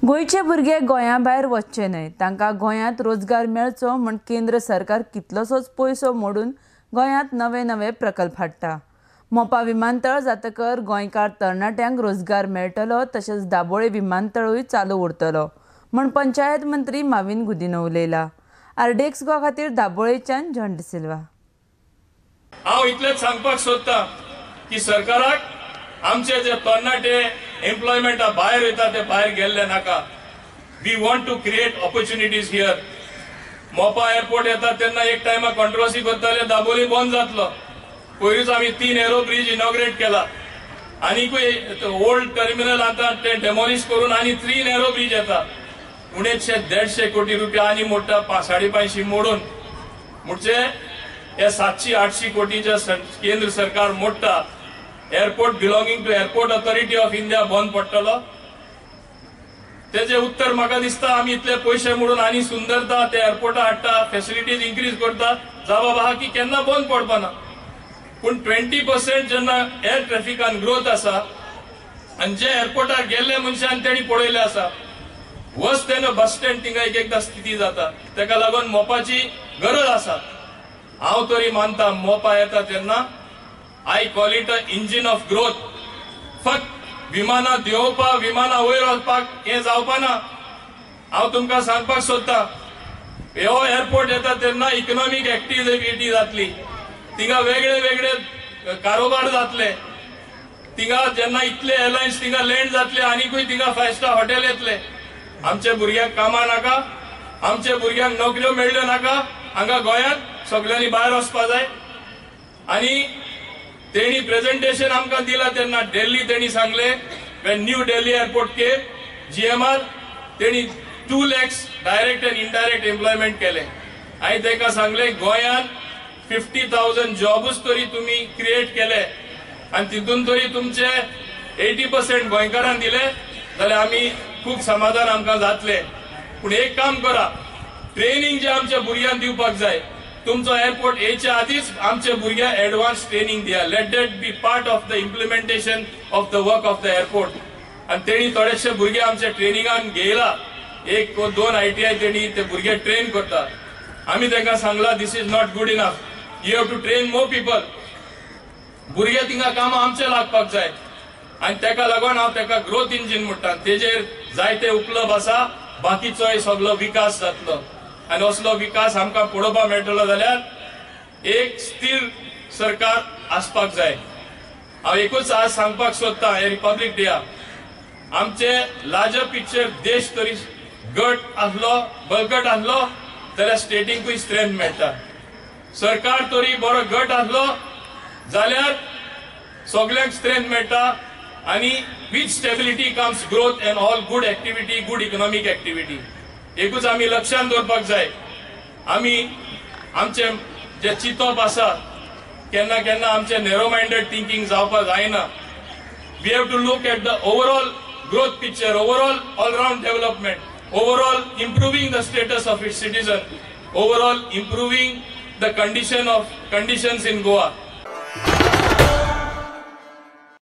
गोंयचे भुरगे गोंया भायर वचचे न्हय, तांकां गोंयांत रोजगार मेळचो म्हूण केंद्र सरकार कितलोसोच पयसो मोडून गोंयांत नवे नवे प्रकल्प हाडटा. मोपा विमानतळ जातकर गोंयकार तरणाट्यांक रोजगार मेळटलो, तशेंच दाबोळे विमानतळूय चालू उरतलो म्हूण पंचायत मंत्री माविन गुदिन्हो उलयला. आरडीएक्स गोवा खातीर दाबोळेच्यान जॉन डिसिल्वा. हांव इतलेंच सांगपाक सोदता की सरकाराक आमचे जे तरणाटे एम्प्लॉयमेंटा भायर वयता ते भायर गेल्ले नाका. We want to create opportunities here. Mopa airport येता तेन्ना एक टायमा कॉन्ट्रोवर्सी करताले, दाबोली बंद जातलो. पयरूच आमी 3 एरो ब्रीज इनॉग्रेट केला, आनीकूय ओल्ड टर्मिनल आतां ते डेमोलिश करून आनी 3 एरो ब्रीज येता. उणेचशे 150 कोटी रुपया आनी मोडटा, 550 मोडून म्हणजे हे 700-800 कोटीचे केंद्र सरकार मोडटा. Airport belonging to airport authority of India बंद पडटलो. तेजे उत्तर म्हाका दिसता आमी इतले पयशे मोडून आनी सुंदरता ते एअरपोर्टा हाडटा, फेसिलिटीज इन्क्रीज करता, जावं आहा की केन्ना बंद पडपाना. पूण 20% जेन्ना एअर ट्रॅफिकान ग्रोथ आसा आनी जे एअरपोर्टार गेल्ले मनशान तेणी पळयलें आसा, वच तेन्ना बस स्टँड थिंगा एक एकदां स्थिती जाता. तेका लागून मोपाची गरज आसा. हांव तरी मानता मोपा येता तेन्ना I call it a engine of growth. फक्त विमानां देंवोवपाक, विमानां वयर वचपाक हें जावपा ना. हांव तुमकां सांगपाक सोदता, हो एअरपोर्ट येता तेन्ना इकनॉमीक एक्टिविटी जातली, थिंगा वेगळे वेगळे कारोबार जातले, थिंगा जेन्ना इतले एअरलायन्स थिंगा लँड जातले, आनीकूय थिंगा 5 स्टार हॉटेल येतले. आमच्या भुरग्यांक कामां नाका, आमच्या भुरग्यांक नोकऱ्यो मेळ्ळ्यो नाका, हांगा गोंयांत सगळ्यांनी भायर वचपा जाय. आनी तेणी प्रेझेंटेशन आमकां दिला तेन्ना दिल्ली तेणी सांगले, when new Delhi airport came GMR तेणी 2 lakhs direct and indirect employment केले. आनी तांकां सांगले गोंयांत 50,000 जॉबूच तरी तुमी क्रिएट केले आनी तितून तरी तुमचे 80% गोंयकारांक दिले जाल्यार आमी खूब समाधान आमकां जातले. पूण एक काम करा, ट्रेनिंग जे आमच्या भुरग्यांक दिवपाक जाय, तुमचो एअरपोर्ट येच्या आदीच आमच्या भुरग्यांक एडवान्स ट्रेनिंग दिया. Let that be part of the implementation of the work of the airport. आनी तेणी थोडेशे भुरगे आमच्या ट्रेनिंगान घेयला, 1 वा 2 ITI तेणी ते भुरगे ट्रेन करता. आमी तांकां सांगला this is not good enough, you have to train more people. भुरगे थिंगा कामां आमचे लागपाक जाय. आनी ताका लागून हांव ताका ग्रोथ इंजीन म्हणटा. तेजेर जायते उपलब्ध आसा, बाकीचोय सगलो विकास जातलो. आनी असलो विकास आमकां पळोवपाक मेळटलो जाल्यार एक स्थिर सरकार आसपाक जाय. हांव एकूच आज सांगपाक सोदता, हे रिपब्लीक डेया आमचे लार्जर पिक्चर देश तरी गट आसलो, बळकट आसलो जाल्यार स्टेटींकूय स्ट्रेंथ मेळटा. सरकार तरी बरो गट आसलो जाल्यार सगल्यांक स्ट्रेंथ मेळटा. आनी with stability comes growth and all good activity, good economic activity. एकूच आमी लक्षांत दवरपाक जाय, आमी आमचे जे चिंतप आसा केन्ना केन्ना आमचे नॅरो मायंडेड थिंकींग जावपाक जायना. We have to look at the overall growth picture, overall all round development, overall improving the status of its citizen, overall improving the condition of conditions in Goa.